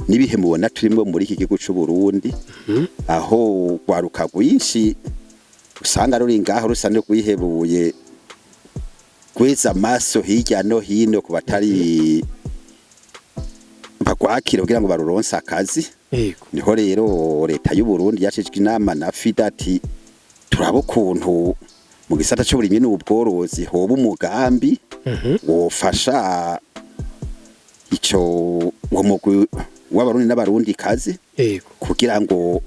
N'ibihe mubona turimwo muri iki gihugu c'u Burundi, aho rwaruka rwinshi usanga ruri ngaho rusa n'urwihebuye, gweza amaso hirya no hino ku batari bagwakira kugira ngo baruronse akazi. Niho rero leta y'u Burundi yashijwe inama na FIDA ati turaba ukuntu mu gisata c'uburimyi n'ubworozi hoba umugambi wofasha ico uwo mugwi w'Abarundi n'Abarundi kazi kugira ngo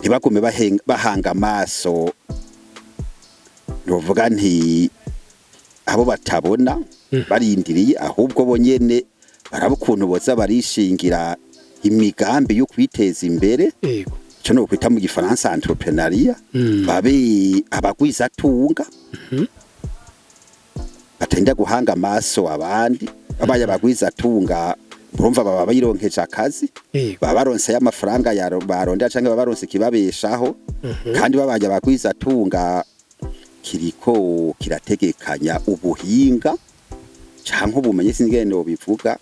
ntibagume bahanga amaso, novuga nti abo batabona barindiriye, ahubwo bo nyene baraba ukuntu boza barishingira imigambi yo kwiteza imbere, ico no kwita mu gifaransa entrepreneuriat, babe abagwizatunga batenda guhanga amaso abandi. Babaye abagwizatunga, urumva baba bironkeje akazi, baba baronse y'amafaranga barondera canke baba baronse ikibabeshaho. Kandi babaye abagwizatunga, kiriko kirategekanya ubuhinga canke ubumenyi, sinzi ingene nobivuga,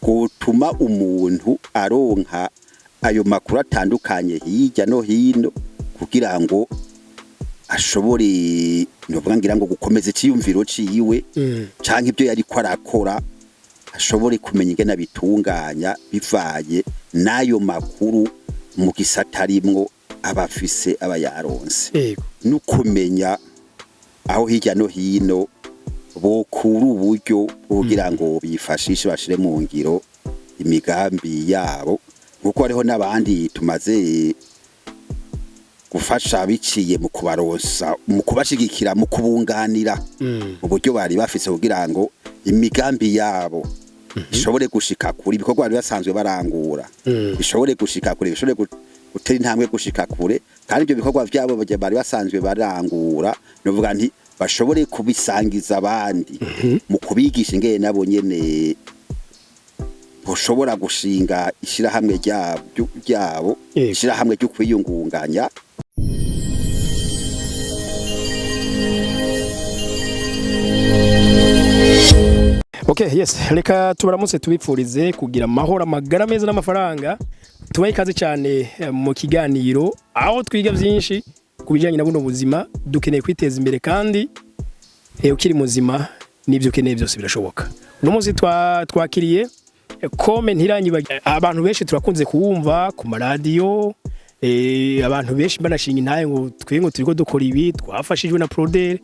gutuma umuntu aronka ayo makuru atandukanye hirya no hino kugira ngo ashobore, novuga ngira ngo gukomeza iciyumviro ciwe canke ibyo yariko arakora, ashobore kumenya ingene abitunganya bivanye n'ayo makuru mu gisata arimwo aba afise, aba yaronse, no kumenya aho hirya no hino bokura uburyo kugira ngo bifashishe bashire mu ngiro imigambi yabo, kuko hariho n'abandi tumaze gufasha biciye mu kubaronsa, mu kubashigikira, mu kubunganira mu buryo bari bafise kugira ngo imigambi yabo ishobore gushika kure, ibikorwa bari basanzwe barangura bishobore gushika kure, bishobore gutera intambwe gushika kure. Kandi ibyo bikorwa vyabo bari basanzwe barangura, novuga nti bashobore kubisangiza abandi mu kubigisha ingene nabo nyene boshobora gushinga ishirahamwe ryabo, ishirahamwe ryo kwiyungunganya. Okay, yes, reka tubaramutse, tubipfurize kugira amahoro, amagara meza n'amafaranga. Tubahe ikaze cyane mu kiganiro aho twiga byinshi ku bijyanye na buno buzima. Dukeneye kwiteza imbere kandi ukiri muzima n'ibyo ukeneye byose birashoboka. Uno munsi twakiriye Kome Ntiranyibagira. Abantu benshi turakunze kuwumva ku maradiyo, abantu benshi banashinga intahe ngo twe ngo turiko dukora ibi, twafashijwe na Proder.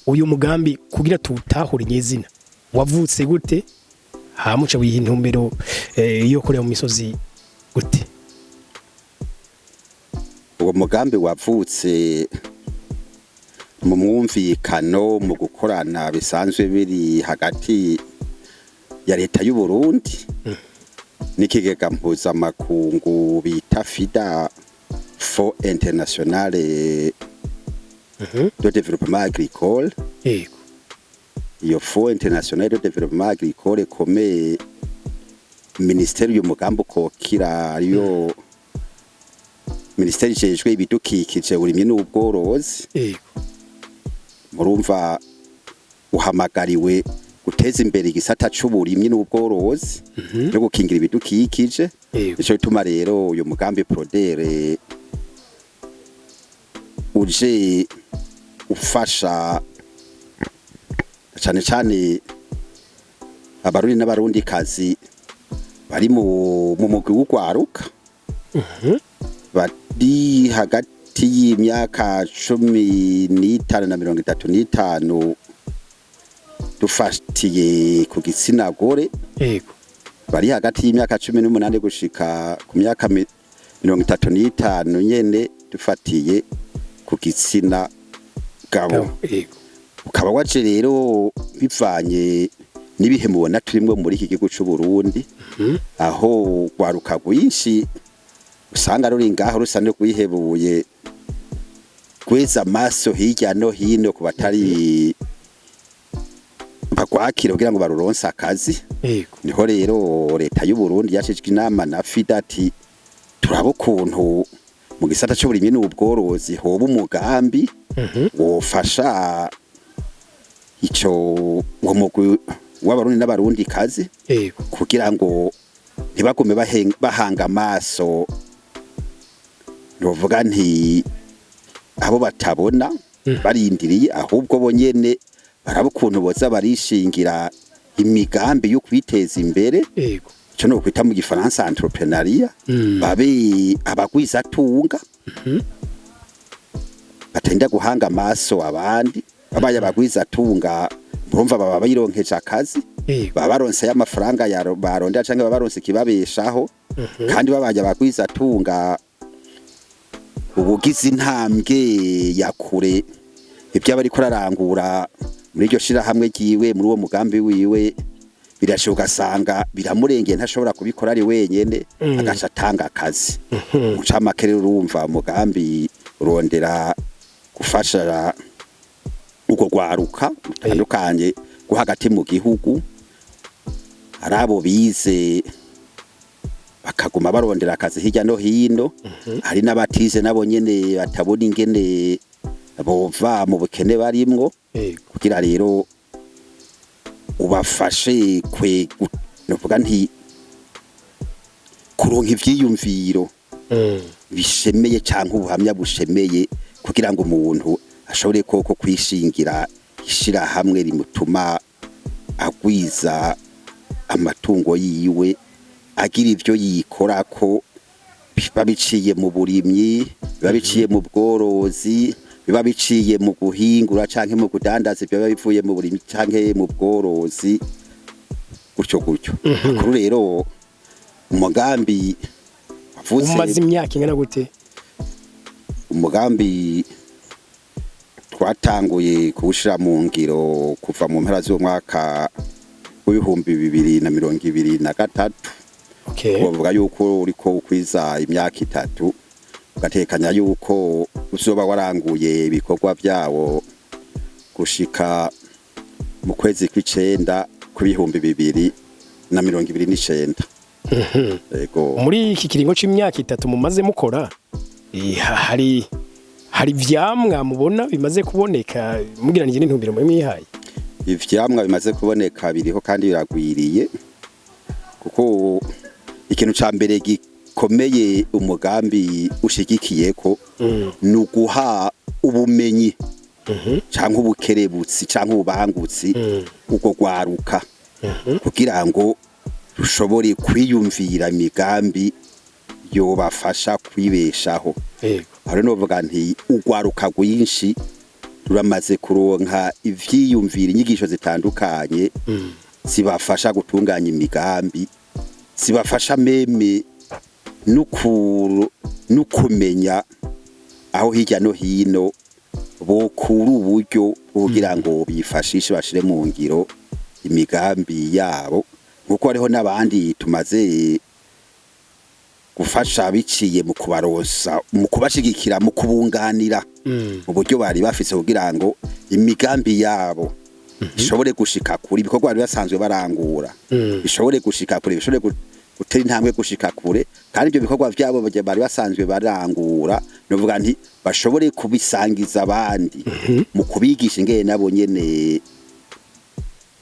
Uyu mugambi, kugira tuwutahure nyezina, wavutse gute? Hamuca wiha intumbero yo kureba mu misozi gute? Uwo mugambi wavutse mu mwumvikano, mu gukorana bisanzwe biri hagati ya leta y'u Burundi n'ikigega mpuzamakungu bita FIDA, Fonds International de Développement Agricole. Iyo Fonds International de Développement Agricole komeye ministeri uyu mugambi ukokira, ariyo ministeri ijejwe ibidukikije, uburimyi n'ubworozi. Murumva uhamagariwe guteza imbere igisata c'uburimyi n'ubworozi no gukingira ibidukikije. Nico gituma rero uyu mugambi Proder uje ufasha cane cane Abarundi n'Abarundi kazi bari mu mugwi w'ugwaruka bari hagati y'imyaka 15 na 35, dufatiye ku gitsina gore, bari hagati y'imyaka 18 gushika ku myaka 35 nyene, dufatiye ku gitsina gabo. Ukaba waje rero bivanye n'ibihe mubona turimwo muri iki gihugu c'u Burundi, aho rwaruka rwinshi usanga ruri ngaho rusa n'urwihebuye, gweza amaso hirya no hino ku batari bagwakira kugira ngo baruronse akazi. Niho rero leta y'u Burundi yashijwe inama na FIDA ati turaba ukuntu mu gisata c'uburimyi n'ubworozi hoba umugambi wofasha ico uwo mugwi w'Abarundi n'Abarundi kazi kugira ngo Ntibagume bahanga amaso, novuga nti abo batabona barindiriye, ahubwo bo nyene baraba ukuntu boza barishingira imigambi yo kwiteza imbere, ico no kwita mu gifaransa entrepreneuriat, babe abagwizatunga batenda guhanga amaso abandi. Babaye abagwizatunga, urumva baba bironkeje akazi, baba baronse y'amafaranga barondera canke baba baronse ikibabeshaho. Kandi babaye abagwizatunga, ubugize intambwe ya kure, ibyo aba ariko ararangura muri iryo shirahamwe ryiwe, muri uwo mugambi wiwe, birashoboka ugasanga biramurengeye, ntashobora kubikora ari wenyene, agaca atanga akazi. Mu ncamake rero, urumva umugambi urondera gufasha urwo rwaruka rutandukanye rwo hagati mu gihugu, ari abo bize bakaguma barondera akazi hirya no hino, hari n'abatize nabo nyene batabona ingene bova mu bukene barimwo, kugira rero ubafashe kwe, novuga nti kuronka ivyiyumviro bishemeye canke ubuhamya bushemeye, kugira ngo umuntu ashobore koko kwishingira ishirahamwe rimutuma agwiza amatungo yiwe, agira ivyo yikorako, biba biciye mu burimyi, biba biciye mu bworozi, biba biciye mu guhingura canke mu kudandaza ibyo biba bivuye mu burimyi canke mu bworozi, gutyo gutyo. Akuru rero umugambi wavutse. Umaze imyaka ingana gute? Umugambi twatanguye kuwushira mu ngiro kuva mu mpera z'umwaka w'2023. Bavuga yuko uriko ukwiza imyaka 3, ugatekanya yuko uzoba waranguye ibikorwa vyawo gushika mu kwezi kw'icenda ku 2029. Yego. Muri iki kiringo c'imyaka 3 mumaze mukora, hari ivyamwa mubona bimaze kuboneka mugiranije n'intumbero muri mwihaye? Ivyamwa bimaze kuboneka biriho kandi biragwiriye, kuko ikintu ca mbere gikomeye umugambi ushigikiyeko ni uguha ubumenyi canke ubukerebutsi canke ububangutsi ubwo rwaruka, kugira ngo rushobore kwiyumvira imigambi yobafasha kwibeshaho. Aho rero novuga nti urwaruka rwinshi ruramaze kuronka ivyiyumviro, inyigisho zitandukanye zibafasha gutunganya imigambi, zibafasha même no kumenya aho hirya no hino bokura uburyo kugira ngo bifashishe bashire mu ngiro imigambi yabo, nkuko hariho n'abandi tumaze gufasha biciye mu kubarosa, mu kubashigikira, mu kubunganira mu buryo bari bafise, kugira ngo imigambi yabo ishobore gushika kure, ibikorwa bari basanzwe barangura bishobore gushika kure, bishobore gutera intambwe gushika kure. Kandi ibyo bikorwa vyabo bari basanzwe barangura, novuga nti bashobore kubisangiza abandi mu kubigisha ingene nabo nyene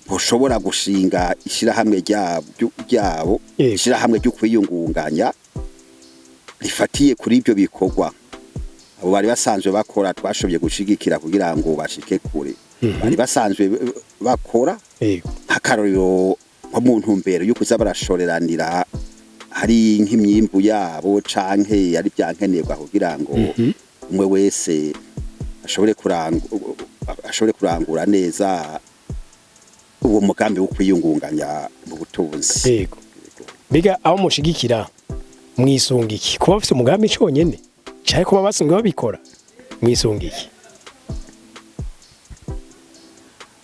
boshobora gushinga ishirahamwe ryabo, ishirahamwe ryo kwiyungunganya rifatiye kuri ibyo bikorwa abo bari basanzwe bakora. Twashoboye gushigikira kugira ngo bashike kure bari basanzwe bakora, nk'akarorero nko mu ntumbero yo kuza barashoreranira, hari nk'imyimbu yabo canke ari byankenerwa, kugira ngo umwe wese ashobore kurangura neza uwo mugambi wo kwiyungunganya mu butunzi. Mbega aho mushigikira mwisunga iki? Kuba bafise umugambi conyene canke kuba basanzwe babikora, mwisunga iki?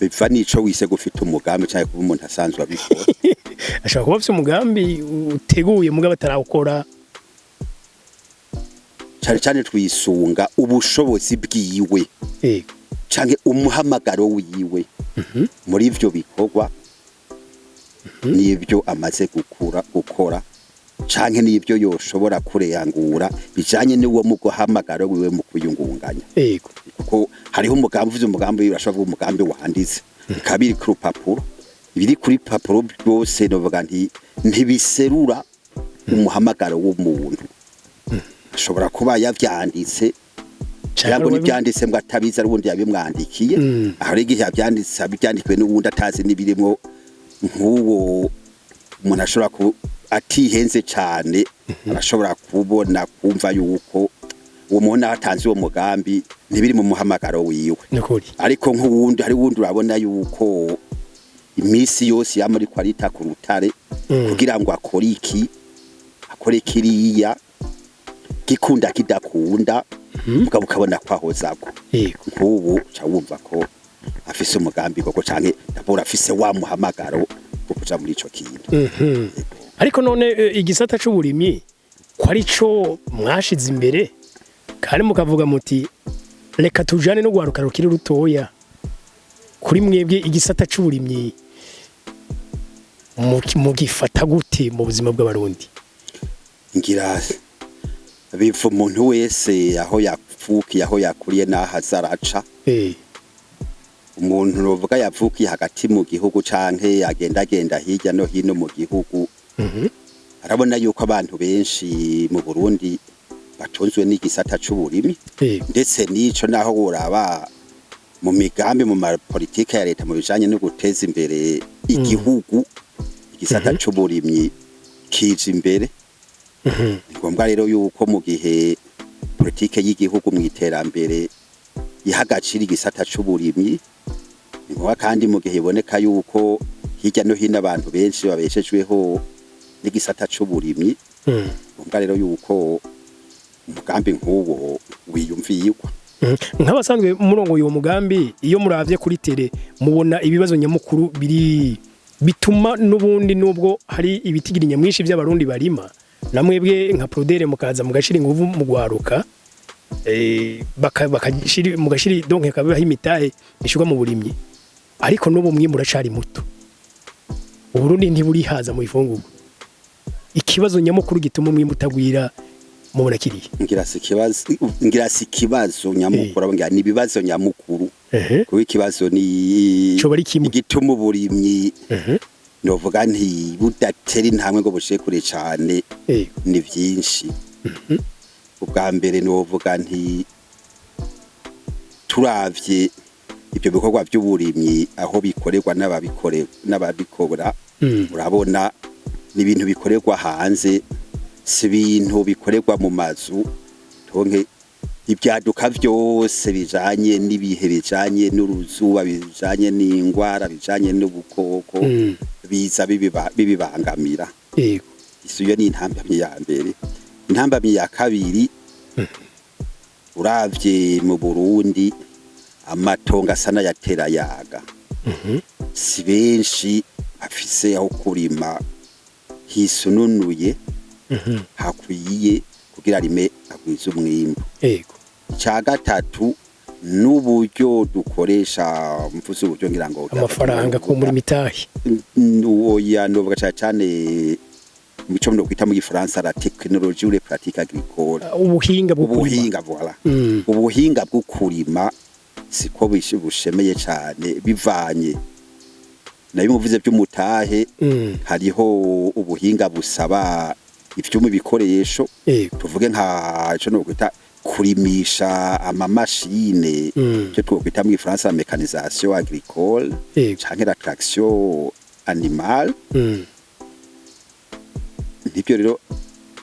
Biva n'ico wise gufita umugambi canke kuba umuntu asanzwe abikora. Ashobora kuba afise umugambi uteguye mugabo atarawukora. Cane cane twisunga ubushobozi bwiwe canke umuhamagaro wiwe muri ivyo bikorwa, n'ibyo amaze gukora canke n'ibyo yoshobora kureyangura bijanye n'uwo muhamagaro wiwe mu kwiyungunganya. Kuko hariho umugambi, uvuze umugambi, urashobora kuvuga umugambi wanditse bikaba biri ku rupapuro. Ibiri kuri papuro byose, novuga nti ntibiserura. Umuhamagaro w'umuntu ashobora kuba yavyanditse cyangwa n'ibyanditse ngo atabizi, ari uwundi yabimwandikiye. Aho igihe yabyanditse abibyandikiwe n'uwundi atazi n'ibirimo, nk'uwo umuntu ashobora ku atihenze cyane, arashobora kubona, kumva yuko uwo muntu aho atanze uwo mugambi ntibiri mu muhamagaro wiwe. Nukuri. Ariko nk'uwundi, hari uwundi urabona yuko iminsi yose yama ariko arita ku rutare kugira ngo akore iki, akore kiriya, gikunda kidakunda, mugabo ukabona ko ahozako. Nk'ubu uca wumva ko afise umugambi koko, canke ndabona afise wa muhamagaro wo kuja muri ico kintu. Ariko none igisata c'uburimyi ko ari co mwashize imbere, kandi mukavuga muti reka tujane no gwaruka rukiri rutoya, kuri mwebwe igisata c'uburimyi mugifata gute mu buzima bw'Abarundi? Ngira biva umuntu wese aho yavukiye, aho yakuriye n'aho aza araca. Umuntu novuga yavukiye hagati mu gihugu canke agendagenda hirya no hino mu gihugu, arabona yuko abantu benshi mu Burundi batunzwe n'igisata c'uburimyi. Ndetse n'ico naho woraba mu migambi, mu mapolitike ya leta mu bijanye no guteza imbere igihugu, igisata c'uburimyi kije imbere. Ni ngombwa rero yuko mu gihe politike y'igihugu mu iterambere iha agaciro igisata c'uburimyi, ni ngombwa kandi mu gihe iboneka yuko hirya no hino abantu benshi babeshejweho n'igisata c'uburimyi, ngombwa rero yuko umugambi nk'uwo wiyumviyigwa. Nk'abasanzwe murongoye uwo mugambi, iyo muravye kuri terrain, mubona ibibazo nyamukuru biri bituma n'ubundi, nubwo hari ibitigiri nyamwinshi by'Abarundi barima, namwebwe nka Prodere mukaza mugashira inguvu mu gwaruka, bakashira mugashira, donc kabaho imitahe ishirwa mu burimyi, ariko n'ubu mwe muracari muto, Uburundi ntiburihaza mu ifungurwa. Ikibazo nyamukuru gituma umwimbu utagwira mubona kiriya? Ngira si ikibazo nyamukuru, ngira ni ibibazo nyamukuru, kuko ikibazo ni Coba ari kimwe. igituma uburimyi novuga nti budatera intambwe ngo bushike kure cane ni vyinshi. Ubwa mbere novuga nti turavye ibyo bikorwa by'uburimyi aho bikorerwa n'ababikore n'ababikora, urabona ni ibintu bikorerwa hanze, si ibintu bikorerwa mu mazu. Tonke ibyaduka byose bijanye n'ibihe, bijanye n'uruzuba, bijanye n'ingwara, bijanye n'ubukoko, biza bibibangamira. Iyo ni intambamyi ya mbere. Intambamyi ya kabiri, uravye mu Burundi amatongo asa n'ayatera yaga, si benshi bafise aho kurima hisununuye hakwiye kugira arime agwize umwimbu. Icya gatatu n'uburyo dukoresha, mvuze uburyo ngira ngo Amafaranga ko muri mitahe. Oya, novuga cyane cyane mu cyo kwita mu Gifaransa la technologie ou les pratiques agricoles. Ubuhinga bwo kurima. Ubuhinga, voilà. Ubuhinga bwo kurima siko bushemeye cyane, bivanye na bimwe uvuze by'umutahe. Hariho ubuhinga busaba ivyuma, ibikoresho, tuvuge nka ico no kwita kurimisha amamashine, icyo twokwita mu Gifaransa mécanisation agricole canke la traction animale. Nibyo rero,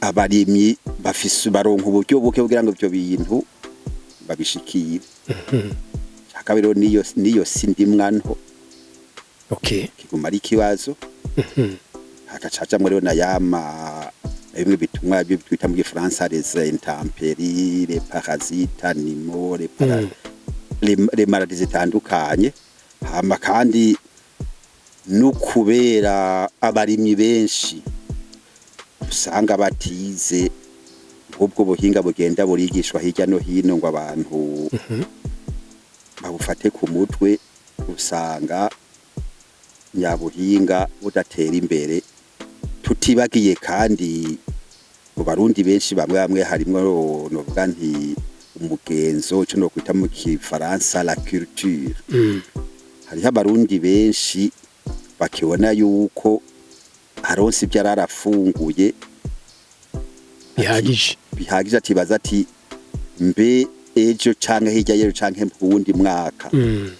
abarimyi bafise baronka uburyo buke kugira ngo ivyo bintu babishikire. Cya rero niyo si ndimwa nto kiguma ari ikibazo. Hagacajamwo rero na yama na bimwe bitumwa byo twita mu Gifaransa les intempéries, les parasites animaux, les maladies zitandukanye. Hama kandi no kubera abarimyi benshi usanga batize ubwo buhinga bugenda burigishwa hirya no hino ngo abantu babufate ku mutwe, usanga nyabuhinga budatera imbere. Tutibagiye kandi mu Barundi benshi bamwe bamwe harimwo, novuga nti umugenzo, ico nokwita mu Kifaransa la culture. Hariho Abarundi benshi bakibona yuko aronse ibyo ararafunguye. Bihagije. Bihagije. Atibaza ati: "Mbe ejo canke hirya y'ejo canke mu wundi mwaka,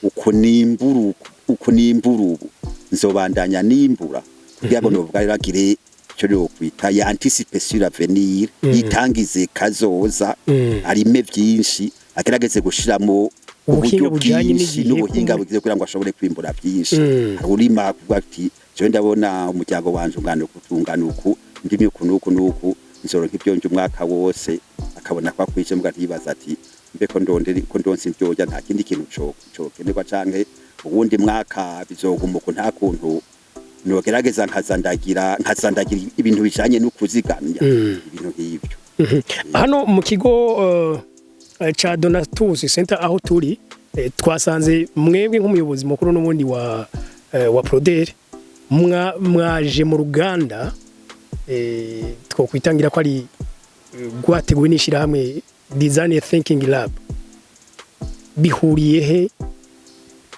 uko nimbura uku, uko nimbura ubu, nzobandanya nimbura?" Kugira ngo novuga rero agire ico yokwita ya anticipe sur l'avenir, yitangize kazoza, arime vyinshi, agerageze gushiramo ubuhinga uburyo bujanye bwinshi n'igihe n'ubuhinga bugize kugira ngo ashobore kwimbura byinshi. Hari urima kuvuga ati: "Jewe ndabona umuryango wanje ungana uku, tungana uku, ndimye uku n'uku n'uku, nzoronka ibyo ndya umwaka wose." Akabona ko akwije, mbwa ntiyibaza ati: "Mbe ko ndondera, ko ndonse ibyo nta kindi kintu cokenerwa, canke uwundi mwaka bizoguma uku, nta kuntu nogerageza nkazandagira ibintu bijanye no kuzigamya?" Ibintu nk'ibyo. Hano mu kigo ca Donatus Center aho turi, twasanze mwebwe nk'umuyobozi mukuru n'ubundi wa Proder mwaje mu ruganda, twokwitangira ko ari rwateguwe n'ishirahamwe Design Thinking Lab. Bihuriye he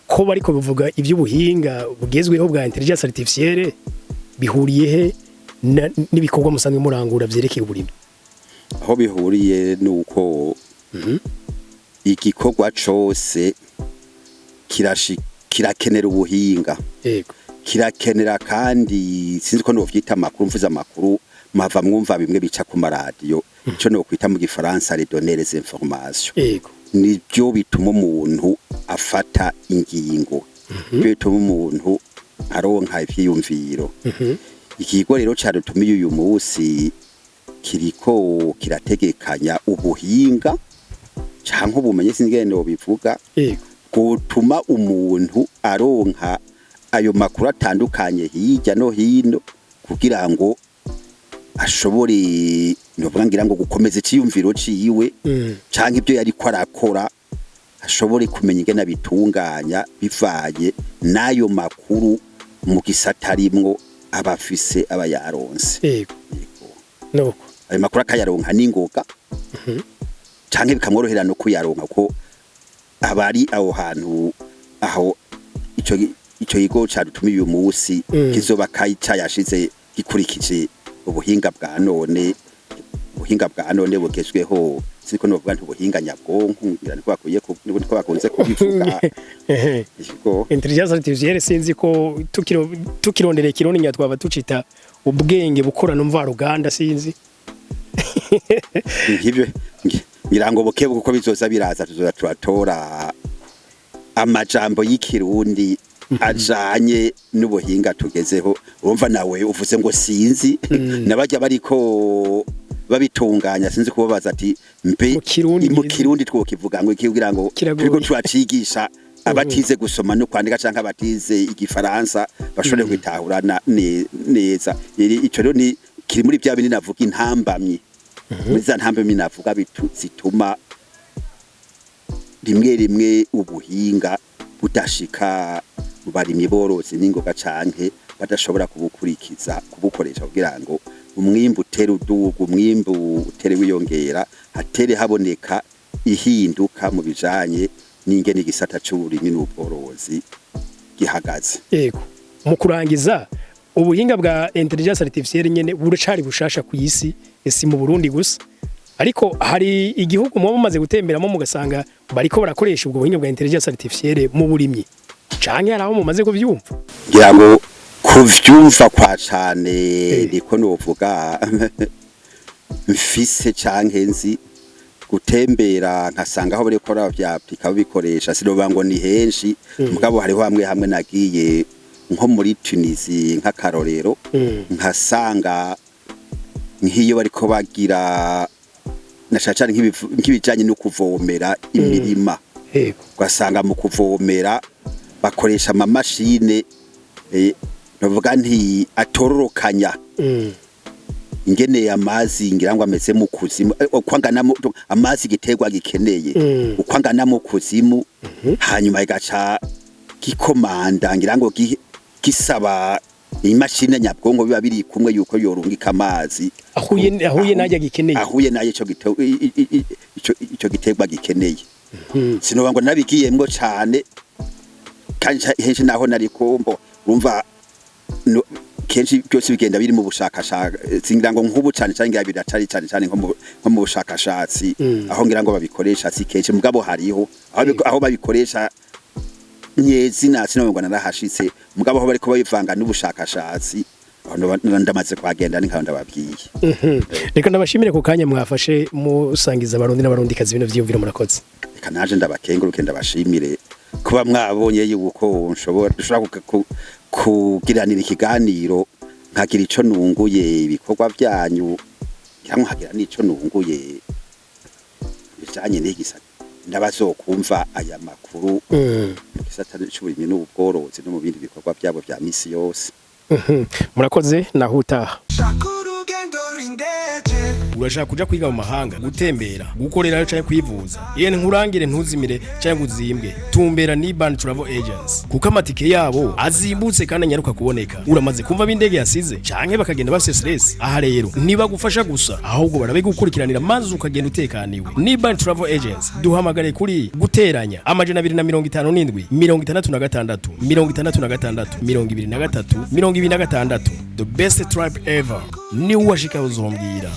ko bariko bivuga iby'ubuhinga bugezweho bwa intelligence artificielle? Bihuriye he n'ibikorwa musanzwe murangura vyerekeye uburimyi? Aho bihuriye ni uko igikorwa cose kirakenera ubuhinga. Kirakenera kandi, sinzi ko novyita amakuru, mvuze amakuru mpava mwumva bimwe bica ku maradiyo, ico nokwita mu gifaransa les données, les informations. Nibyo bituma umuntu afata ingingo, nibyo bituma umuntu aronka ivyiyumviro. Ikigo rero cadutumiye uyu munsi kiriko kirategekanya ubuhinga canke ubumenyi, sinzi ingene nobivuga, bwotuma umuntu aronka ayo makuru atandukanye hirya no hino kugira ngo ashobore, novuga ngira ngo, gukomeza iciyumviro ciwe canke ibyo yariko arakora, ashobore kumenya ingene abitunganya bivanye n'ayo makuru mu gisata arimwo aba afise, aba yaronse. Yego. Nuko ayo makuru akayaronka n'ingoga canke bikamworohera no kuyaronka, ko abari aho hantu aho ico kigo cadutumiye uyu munsi kizoba cayashize gikurikije ubuhinga bwa none, ubuhinga bwa none bugezweho. Siko novuga nti ubuhinga nyabwonko, ngira niko bakwiye niko bakunze kubivuga. Ikigo Intelligence artificielle, sinzi ko tukirondereye kirundi nya twaba tucita ubwenge bukorana mvaruganda, sinzi. Nk'ibyo ngira ngo buke kuko bizoza biraza, tuzoza turatora amajambo y'ikirundi ajanye n'ubuhinga tugezeho. Urumva nawe uvuze ngo sinzi, nabajya bariko babitunganya, sinzi kubabaza ati: "Mbe Mu Kirundi mu nyizi. Kirundi twokivuga ngo iki?" Kugira ngo Kiragoye. turiko turacigisha abatize gusoma no kwandika canke abatize igifaransa bashobore kwitahura neza. Ico rero ni kiri muri bya bindi navuga, intambamyi, muri za ntambamyi navuga zituma rimwe rimwe ubuhinga budashika mu barimyi borozi n'ingoga, canke badashobora kubukurikiza, kubukoresha kugira ngo umwimbu utere uduga, umwimbu utere wiyongera, hatere haboneka ihinduka mu bijanye n'ingene igisata c'uburimyi n'ubworozi gihagaze. Yego, mu kurangiza, ubuhinga bwa intelligence artificielle nyene buracari bushasha ku isi, si mu Burundi gusa, ariko hari igihugu muba mumaze gutemberamo mugasanga bariko barakoresha ubwo buhinga bwa intelligence artificielle mu burimyi, canke hari aho mumaze kuvyumva? Ngira ngo kuvyumva kwa cane niko novuga mfise canke nzi gutembera nkasanga aho bariko baravyapika babikoresha, sinovuga ngo ni henshi, mugabo hariho hamwe hamwe nagiye nko muri Tunisie nk'akarorero, nkasanga nk'iyo bariko bagira na cane cane nk'ibijanye no kuvomera imirima, ugasanga mu kuvomera bakoresha amamashine, novuga nti atororokanya ingene amazi ngira ngo ameze mu kuzimu, uko angana amazi igiterwa gikeneye, uko angana mu kuzimu, hanyuma igaca gikomanda, ngira ngo gisaba imashini nyabwonko biba biri kumwe yuko yorungika amazi ahuye n'arya gikeneye. Ahuye nayo ico ico giterwa gikeneye. Sinoba ngo nabigiyemwo cane, kandi henshi naho nari kumbo urumva Kenshi byose bigenda biri mu bushakashatsi, ngira ngo nk'ubu cyane cyane, ngira biracari cyane cyane nko mu bushakashatsi, aho ngira ngo babikoresha si kenshi, mugabo hariho aho babikoresha nyezi sinabwo narahashitse, mugabo aho bariko babivanga n'ubushakashatsi, aho ndamaze kuhagenda, ni nkaho ndababwiye. Reka ndabashimire ku kanya mwafashe musangiza Abarundi n'Abarundikazi bino vyiyumviro. Murakoze. Reka naje ndabakenguruke, ndabashimire kuba mwabonye yuko nshobora kugiranira ikiganiro, nkagira ico nunguye ibikorwa byanyu, cyangwa nkagira n'ico nunguye bijanye n'igisa ndabazokumva aya makuru mu gisata c'uburimyi n'ubworozi no mu bindi bikorwa byabo vya misi yose. Murakoze, naho utaha. Shaka urugendo rw'indege. Urashaka kuja kwiga mu mahanga, gutembera, gukorerayo canke kwivuza? Yene nkurangire, ntuzimire canke uzimbwe. Tumbera ni Ban Travel Agency, kuko amatike yabo azimbutse kandi anyaruka kuboneka. Uramaze kumva b'indege yasize canke bakagenda bafise stress? Aha rero ntibagufasha gusa, ahubwo barabigukurikiranira maze ukagenda utekaniwe. Ni Ban Travel Agency. Duhamagare kuri +257 66 66 23 26. The best trip ever. Ni uwashika uzombwira.